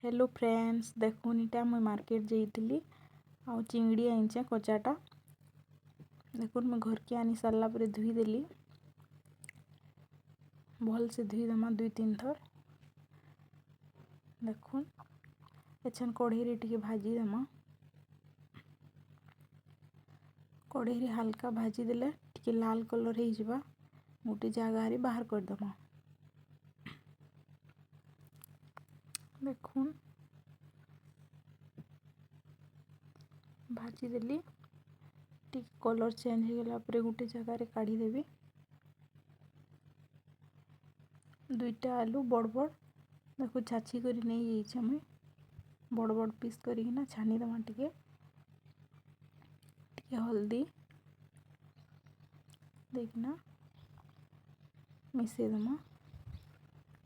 Hello friends, ଦେଖୁନ୍ ଇଟା ମୁଇଁ ମାର୍କେଟ୍ ଯାଇଥିଲି ଆଉ ଚିଙ୍ଗଡ଼ି ଆଣିଛେ କଚାଟା। ଦେଖୁନ୍ ମୁଇଁ ଘରକେ ଆନି ସାରିଲା ପରେ ଧୁଇଦେଲି, ଭଲସେ ଧୁଇଦେମା 2-3 ଥର। ଦେଖୁନ୍ ଏଛେନ୍ କଢ଼େଇରେ ଟିକେ ଭାଜିଦେମା। କଢ଼େଇରେ ହାଲକା ଭାଜିଦେଲେ ଟିକେ ଲାଲ କଲର୍ ହେଇଯିବା, ଗୋଟେ ଜାଗାରେ ବାହାର କରିଦେମା। ଦେଖୁନ୍ ଭାଜିଦେଲି, ଟିକେ କଲର୍ ଚେଞ୍ଜ ହେଇଗଲା ପରେ ଗୋଟେ ଜାଗାରେ କାଢ଼ିଦେବି। 2ଟା ଆଲୁ ବଡ଼ ବଡ଼ ଦେଖୁ ଛାଛି କରି ନେଇଯାଇଛେ ମୁଇଁ, ବଡ଼ ବଡ଼ ପିସ୍ କରିକିନା ଛାନିଦେମା। ଟିକେ ଟିକେ ହଳଦୀ ଦେଇକିନା ମିଶେଇଦେମା।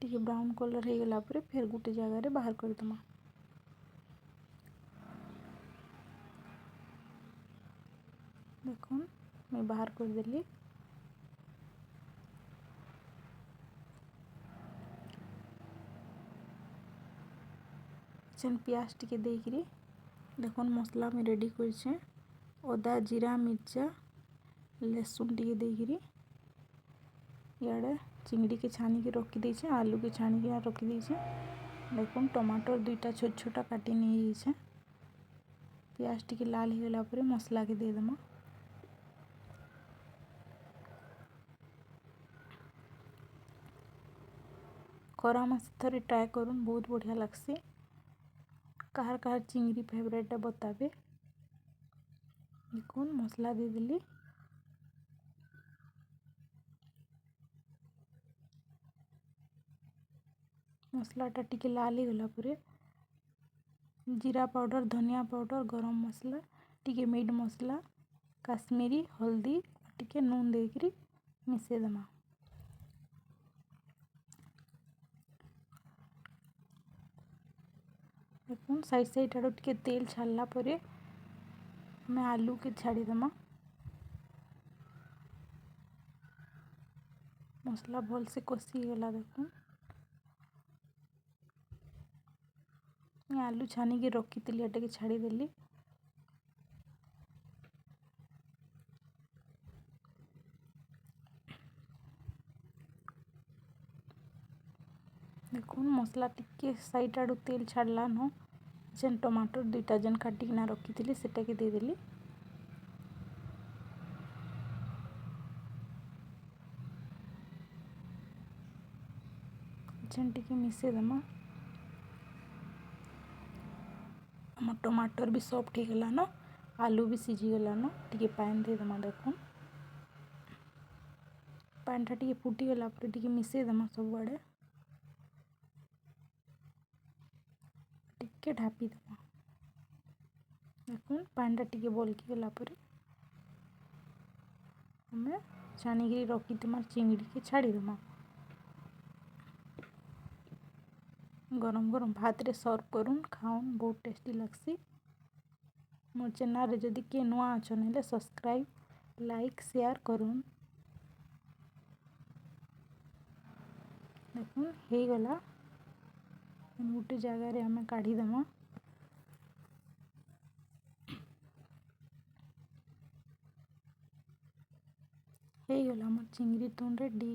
ଟିକେ ବ୍ରାଉନ୍ କଲର୍ ହେଇଗଲା ପରେ ଫେର୍ ଗୋଟେ ଜାଗାରେ ବାହାର କରିଦେମା। ଦେଖୁନ୍ ମୁଇଁ ବାହାର କରିଦେଲି। ସେନ୍ ପିଆଜ ଟିକେ ଦେଇକିରି ଦେଖୁନ୍ ମସଲା ମୁଇଁ ରେଡ଼ି କରିଛେ। ଅଦା, ଜିରା, ମିର୍ଚା, ଲେସୁନ୍ ଟିକେ ଦେଇକିରି ଇଆଡ଼େ ଚିଙ୍ଗଡ଼ିକେ ଛାନିକି ରଖିଦେଇଛେ, ଆଲୁକେ ଛାନିକି ରଖିଦେଇଛେ। ଦେଖୁନ୍ ଟମାଟର 2ଟା ଛୋଟ ଛୋଟ କାଟି ନେଇଯାଇଛେ। ପିଆଜ ଟିକେ ଲାଲ ହେଇଗଲା ପରେ ମସଲାକେ ଦେଇଦେମା। ଖରା ମାସ ଥରେ ଟ୍ରାଏ କରୁନ୍, ବହୁତ ବଢ଼ିଆ ଲାଗ୍ସି। କାହାର କାହାର ଚିଙ୍ଗଡ଼ି ଫେଭରେଟ୍ଟା ବତାବେ। ଦେଖୁନ୍ ମସଲା ଦେଇଦେଲି। ମସଲାଟା ଟିକେ ଲାଲ ହେଇଗଲା ପରେ ଜିରା ପାଉଡ଼ର, ଧନିଆ ପାଉଡ଼ର, ଗରମ ମସଲା, ଟିକେ ମିଟ୍ ମସଲା, କାଶ୍ମୀରୀ ହଳଦୀ, ଟିକେ ନୁନ୍ ଦେଇକିରି ମିଶେଇଦେମା। ଦେଖୁନ୍ ସାଇଡ଼୍ ସାଇଡ଼୍ ଆଡ଼ୁ ଟିକେ ତେଲ ଛାଡ଼ଲା ପରେ ଆମେ ଆଲୁକେ ଛାଡ଼ିଦେମା। ମସଲା ଭଲସେ କଷି ହେଇଗଲା। ଦେଖୁନ୍ ମୁଇଁ ଆଲୁ ଛାନିକି ରଖିଥିଲି, ଏଟାକେ ଛାଡ଼ିଦେଲି। ଦେଖୁନ୍ ମସଲା ଟିକେ ସାଇଡ଼୍ ଆଡ଼ୁ ତେଲ ଛାଡ଼ଲାନ, ଯେନ୍ ଟମାଟର 2ଟା ଯେନ୍ କାଟିକିନା ରଖିଥିଲି ସେଟାକେ ଦେଇଦେଲି। ଯେନ୍ ଟିକେ ମିଶେଇଦେମା। ଆମ ଟମାଟର ବି ସଫ୍ଟ ହେଇଗଲାନ, ଆଲୁ ବି ସିଝିଗଲାନ। ଟିକେ ପାଏନ୍ ଦେଇଦେମା। ଦେଖୁନ୍ ପାଏନ୍ଟା ଟିକେ ଫୁଟିଗଲା ପରେ ଟିକେ ମିଶେଇଦେମା ସବୁଆଡ଼େ, ଟିକେ ଢାପିଦେମା। ଦେଖୁନ୍ ପାଏନ୍ଟା ଟିକେ ବଲକି ଗଲା ପରେ ଆମେ ଛାନିକିରି ରଖିଥିମା ଚିଙ୍ଗଡ଼ିକେ ଛାଡ଼ିଦେମା। ଗରମ ଗରମ ଭାତରେ ସର୍ଭ କରୁନ୍, ଖାଉନ୍, ବହୁତ ଟେଷ୍ଟି ଲାଗ୍ସି। ମୋର୍ ଚ୍ୟାନେଲ୍ରେ ଯଦି କିଏ ନୂଆ ଅଛନ୍ ହେଲେ ସବସ୍କ୍ରାଇବ୍, ଲାଇକ୍, ସେୟାର କରୁନ୍। ଦେଖୁନ୍ ହେଇଗଲା, ଗୋଟେ ଜାଗାରେ ଆମେ କାଢ଼ିଦେମା। ହେଇଗଲା ଆମର ଚିଙ୍ଗଡ଼ି ତୁନ୍ ରେଡ଼ି।